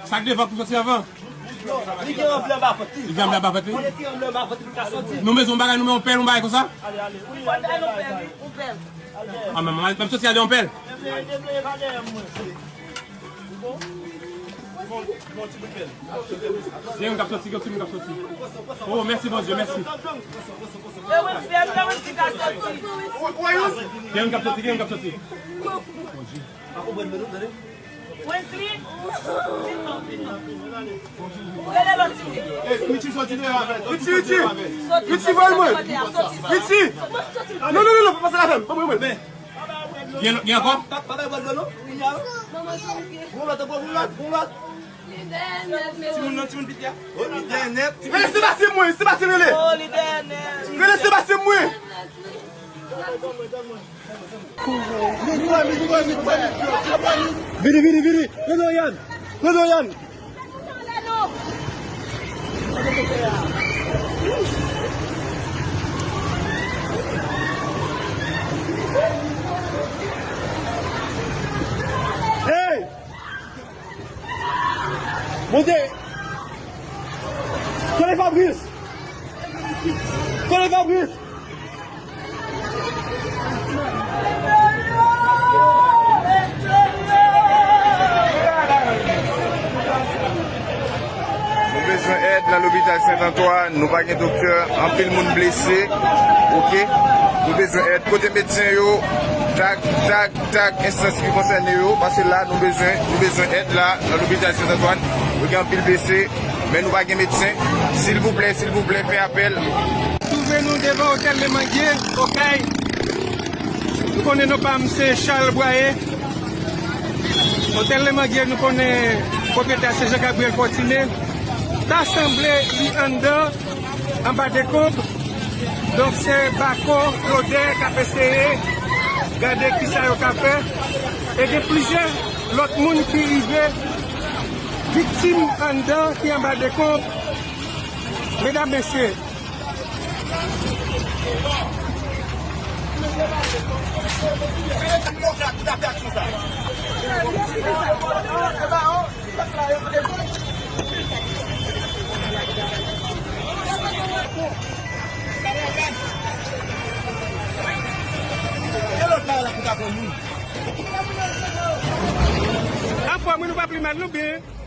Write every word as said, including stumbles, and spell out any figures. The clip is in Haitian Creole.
Sa k devan pou soti anvan. Li gen anble anba vant li. Li gen anble anba vant li. Mwen retire anble anba vant li pou l ka soti. Nou bezwen yon bagay, nou met yon pèl, yon bagay konsa. Ale, ale. Wi, anble anba vant li. Yon pèl. A, men, men, men soti ale yon pèl. Depleye, depleye pa dèyè mwen. Bon, bon, ti bout pèl. Gen yon k ap soti, gen yon ti moun k ap soti. Oh, mèsi, Bondye, mèsi. Gen yon k ap soti, gen yon k ap soti. Wesley! Rele lòt timoun. Richie, soti deyò avè l. Richie, Richie! Richie, voye l mwen! Richie! Non, non, non, non, pa pase la avè m. Ban mwen, mwen. Gen, gen ankò? Pa, pa bay bòl dlo non. Gon lòt ankò, gon lòt, gon lòt. Timoun nan, timoun piti a. Oh, li dèyè nèt. Rele Sebastien mwen, Sebastien rele. Oh, li dèyè nèt. Rele Sebastien mwen. Vini, vini, vini. Rele Yan. Rele Yan. Hey! Monte! Tande Fabrice! Tande Fabrice! Nou bezwen èd nan lopital Sent Antwàn, nou pa gen doktè, anpil moun blese, oke? Nou bezwen èd. Kote medsen yo? Tak, tak, tak, enstans ki konsène yo, pase la nou bezwen, nou bezwen èd la nan lopital Sent Antwàn. Nou gen anpil blese, men nou pa gen medsen. Silvouplè, silvouplè, fè apèl. Twouve nou devan Otèl Lemangye, Okay. Nou konnen non pa m se Charles Boyer. Otèl Lemangye, nou konnen pwopriyetè se Jean Gabriel Fortuné. Ta sanble li anndan, anba dekonb. Donk, se Bako Claude k ap eseye gade kisa yo ka fè. E gen plizyè lòt moun ki rive viktim anndan, ki anba dekonb. Medam, mesye, Anfòm wi, nou pa pi mal, nou byen.